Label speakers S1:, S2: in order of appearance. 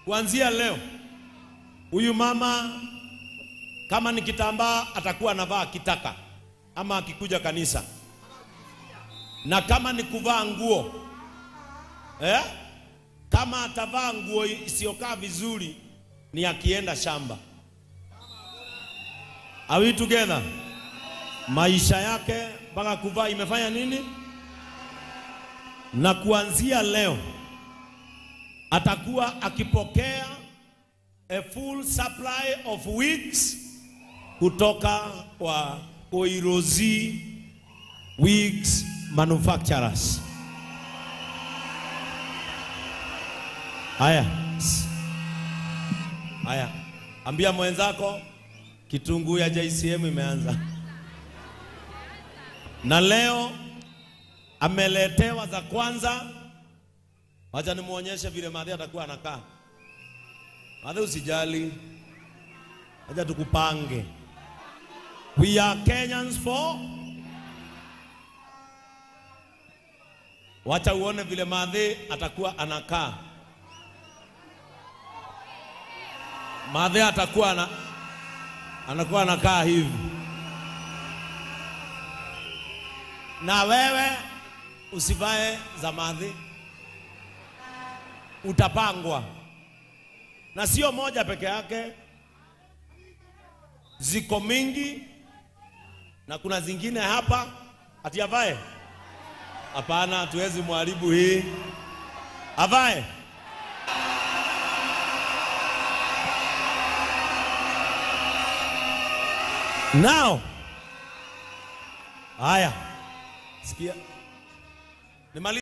S1: Kuanzia leo huyu mama kama ni kitambaa atakuwa anavaa kitaka ama akikuja kanisa. Na kama ni kuvaa nguo, kama atavaa nguo isiyokaa vizuri ni akienda shamba. Are we together? Maisha yake mpaka kuvaa imefanya nini? Na kuanzia leo atakuwa akipokea a full supply of wigs kutoka kwa Koirozi Wigs Manufacturers. Haya. Haya. Ambia mwenzako kitunguu ya JCM imeanza. Na leo ameletewa za kwanza. Wacha nimuonyeshe vile Madhe atakuwa anakaa. Madhe usijali. Wacha tukupange. We are Kenyans for. Wacha uone vile Madhe atakuwa anakaa. Madhe atakuwa anakuwa anakaa hivi. Na wewe usivae za Madhe. Utapangwa. Na sio moja peke yake. Ziko mingi. Na kuna zingine hapa. Ati avae? Hapana, hatuwezi muharibu hii. Avae. Now. Haya. Sikia. Nimalize.